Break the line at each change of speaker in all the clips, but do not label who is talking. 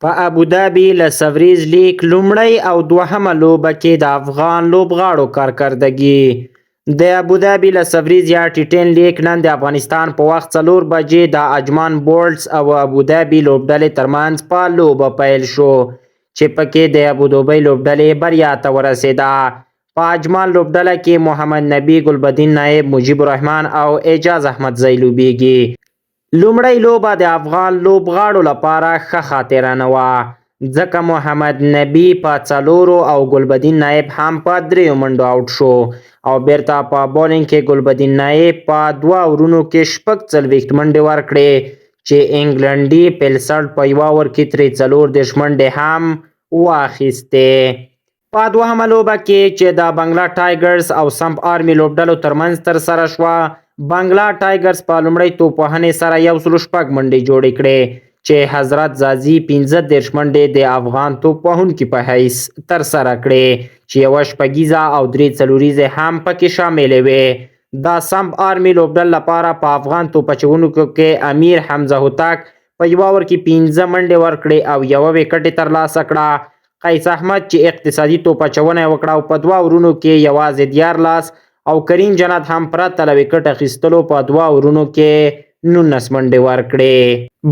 په ابوظبي لس اوریز لیګ لومړۍ او دوهمه لوبه کې د افغان لوبغاړو کارکردګي. د ابوظبي لس اوریز یا ټي 10 لیګ نن د افغانستان په وخت 4 بجې د اجمان بولټس او ابوظبي لوبډلې ترمنځ په لوبه پیل شو، چې پکې د ابوظبي لوبډلې بریا ته ورسېده. په اجمان لوبډله کې محمد نبي، ګلبدین نایب، مجیب الرحمن او اعجاز احمدزی لوبیږي. لومړۍ لوبه د افغان لوبغاړو لپاره ښه خاطره نه وه، ځکه محمد نبي په څلورو او ګلبدین نایب هم په دریو منډو اوټ شو او بیرته په بالینګ کې ګلبدین نایب په دوه اورونو کې 46 منډې ورکړې، چې انګلنډي پیسرز په یوه اور کې ترې 34 منډې هم واخیستې. په دوهمه لوبه کې، چې د بنګلا ټایګرز او سمپ آرمي لوبډلو ترمنځ ترسره شوه، بنګلا ټایګرز په لومړۍ توپ وهنې سره 106 منډې جوړې کړې، چې حضرت ځاځي 35 منډې د افغان توپ وهونکي په حیث ترسره کړې، چې یوه شپږیزه او درې څلوریزې هم پکې شاملې وې. د سمپ آرمي لوبډل لپاره په افغان توپ اچوونکو کې امیر حمزه هوتک په یوه اور کې پنځه منډې ورکړې او یوه ویکټ یې ترلاسه کړه. قیس احمد، چې اقتصادي توپ اچونه یې وکړه او په دوه اورونو کې یوازې 13، او کریم جنت هم پرته له ویکټ اخیستلو په دوه اورونو کې 19 منډې ورکړې.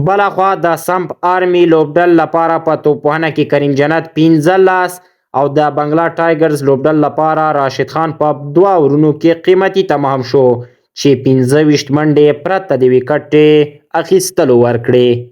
بلخوا د سمپ آرمي لوبډل لپاره په توپ وهنه کې کریم جنت 15 او د بنګلا ټایګرز لوبډل لپاره راشد خان په دوه اورونو کې قیمتي تمام شو، چې 25 منډې پرته د ویکټ اخیستلو ورکړې.